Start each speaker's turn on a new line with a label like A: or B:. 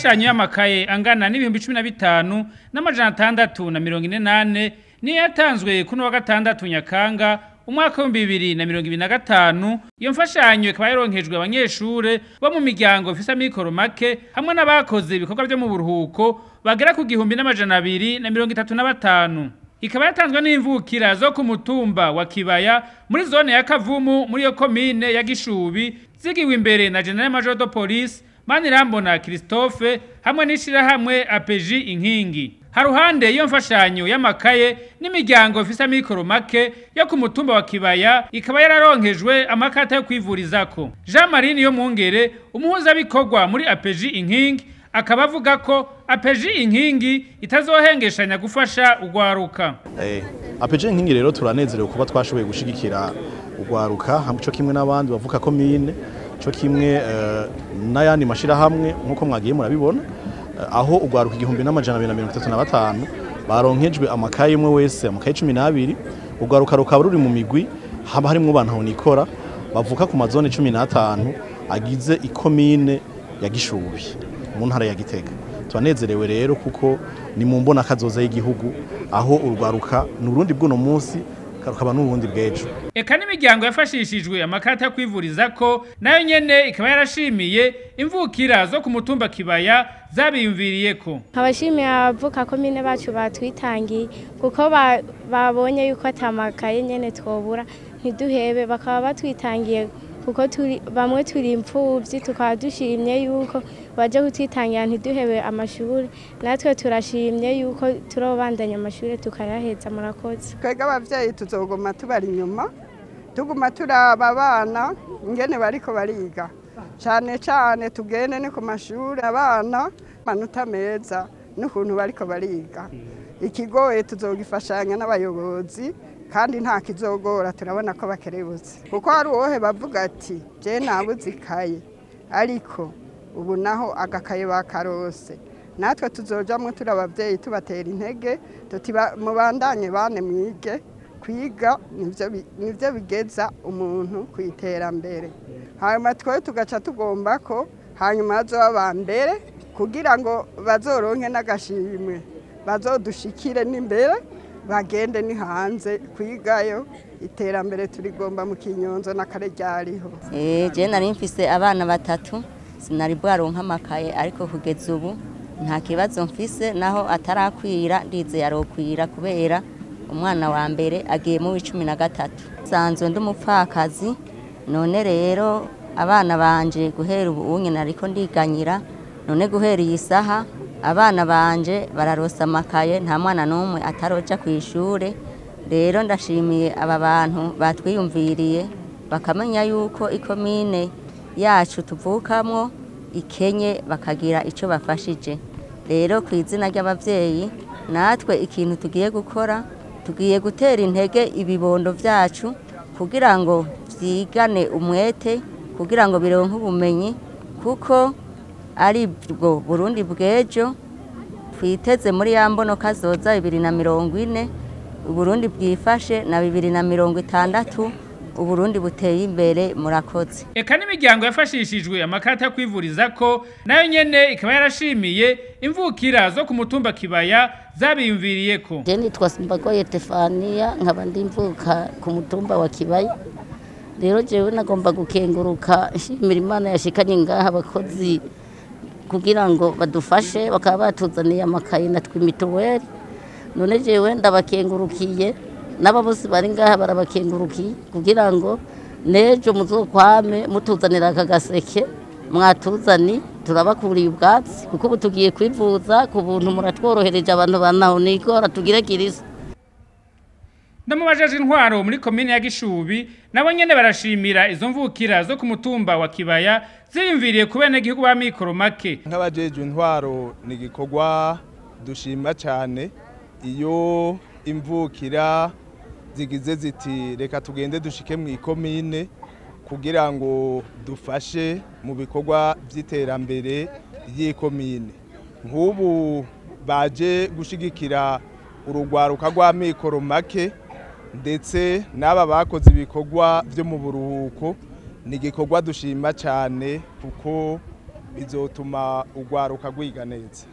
A: Imfashanyo y'amakaye angana n'15,644 niyo yatanzwe kuno wa gatandatu Nyakanga umwaka wa 2025. Iyo mfashanyo ikaba yaronkejwe abanyeshure bo mu miryango ifise amikoro make hamwe n'abakoze ibikorwa vyo mu buruhuko bagera ku 1,235. Ikaba yatanzwe n'imvukira zo ku mutumba wa Kibaya muri zone ya Kavumu muri iyo komine ya Gishubi, zigiwe imbere na Général Major de Police Manirambona Christophe hamwe n'ishirahamwe APJ Inkingi. Haruhande iyo mfashanyo y'amakaye, n'imiryango ifise amikoro make yo ku mutumba wa Kibaya ikaba yararonkejwe amakata yo kwivurizako. Jean Marie yo Mwungere, umuhuzabikorwa muri APJ Inkingi, akaba avuga ko APJ Inkingi itazohengeshanya gufasha ugwaruka.
B: APJ Inkingi rero turanezerewe kuba twashoboye gushigikira ugwaruka co kimwe n'abandi bavuka komine, co kimwe n'ayandi mashirahamwe, nk'uko mwagiye murabibona, aho ugwaruka 1,235 baronkejwe amakaye, umwe wese amakaye 12. Ugwaruka rukaba ruri mu migwi haba harimwo abantu nikora bavuka ku mazone 15 agize ikomine ya Gishubi mu ntara ya Gitega. Turanezerewe rero kuko ni mu mbona kazoza y'igihugu, aho urwaruka n'Urundi bw'uno munsi rukaba n'ubundi bw'ejo.
A: Eka n'imiryango yafashishijwe amakata yo kwivurizako nayo nyene ikaba yarashimiye imvukira zo ku mutumba Kibaya zabiyumviriyeko.
C: Nkabashimiye abavuka komine bacu batwitangiye, kuko babonye yuko atamakaye nyene twobura ntiduhebe, bakaba batwitangiye kuko turi bamwe turi imfuvyi. Tukaba dushimye yuko baje kutwitangira ntiduhebe amashuri. Natwe turashimye yuko turobandanya amashuri tukayaheza. Murakoze.
D: Twebwe abavyeyi tuzoguma tubari inyuma, tuguma turaba abana ingene bariko bariga, cane cane tugende ni ku mashuri abana amanota meza n'ukuntu bariko bariga. Ikigoye tuzogifashanya n'abayobozi, kandi nta kizogora, turabona ko bakerebutse, kuko hari uwohe bavuga ati: "Je nabuze ikaye," ariko ubu naho agakaye bakarose. Natwe tuzojamwo turi abavyeyi tubatera intege tuti: "Mubandanye bane mwige, kwiga nivyo bigeza umuntu ku iterambere." Hanyuma twe tugaca tugomba ko hanyuma bazoba aba mbere kugira ngo bazoronke n'agashimwe, bazodushikire n'imbere, bagende ni hanze kwigayo. Iterambere turigomba mu Kinyonzo n'akare ryariho.
E: Je nari mfise abana batatu, sinari bwaronka amakaye, ariko kugeza ubu nta kibazo mfise. Naho atarakwira, ndizeye arokwira, kubera umwana wa mbere agiye mu w'13. Sanzwe ndi umupfakazi, none rero abana banje guhera ubu unye nariko ndiganyira, none guhera iyi saha abana banje bararosa amakaye, nta mwana n'umwe ataroja ku ishure. Rero ndashimiye aba bantu batwiyumviriye, bakamenya yuko ikomine yacu tuvukamwo ikenye, bakagira ico bafashije. Rero ku izina ry'abavyeyi, natwe ikintu tugiye gukora, tugiye gutera intege ibibondo vyacu kugira ngo vyigane umwete, kugira ngo bironke ubumenyi, kuko ari bwo Burundi bw'ejo twiteze muri ya mbono kazoza 2040, Uburundi bwifashe, na 2060 Uburundi buteye imbere. Murakoze.
A: Eka n'imiryango yafashishijwe amakata yo kwivurizako nayo nyene ikaba yarashimiye imvukira zo ku mutumba Kibaya zabiyumviriyeko.
F: Je nitwa Simbagoye Tefania, nkaba ndi mvuka ku mutumba wa Kibaya. Rero jewe nagomba gukenguruka, nshimira Imana yashikanye ngaha abakozi kugira ngo badufashe, bakaba batuzaniye amakaye na twimituweli. None jewe ndabakengurukiye, n'aba bose bari ngaha barabakengurukiye, kugira ngo n'ejo muzokwame mutuzanira aka gaseke mwatuzani. Turabakuriye ubwatsi kuko ubu tugiye kwivuza ku buntu. Muratworohereje abantu banaho nikora tugire kirisa.
A: No mu bajeje intwaro muri komine ya Gishubi nabo nyene barashimira izo mvukira zo ku mutumba wa Kibaya ziyumviriye ku benegihugu ba mikoro make.
G: Nk'abajejwe intwaro, ni igikorwa dushima cyane iyo imvukira zigize ziti: "Reka tugende dushike mu ikomine kugira ngo dufashe mu bikorwa by'iterambere ry'ikomine." Nk'ubu baje gushigikira urugwaruka rw'amikoro make, ndetse n'aba bakoze ibikorwa byo mu buruhuko. Ni igikorwa dushima cyane kuko Bizotuma urwaruka rwiga neza.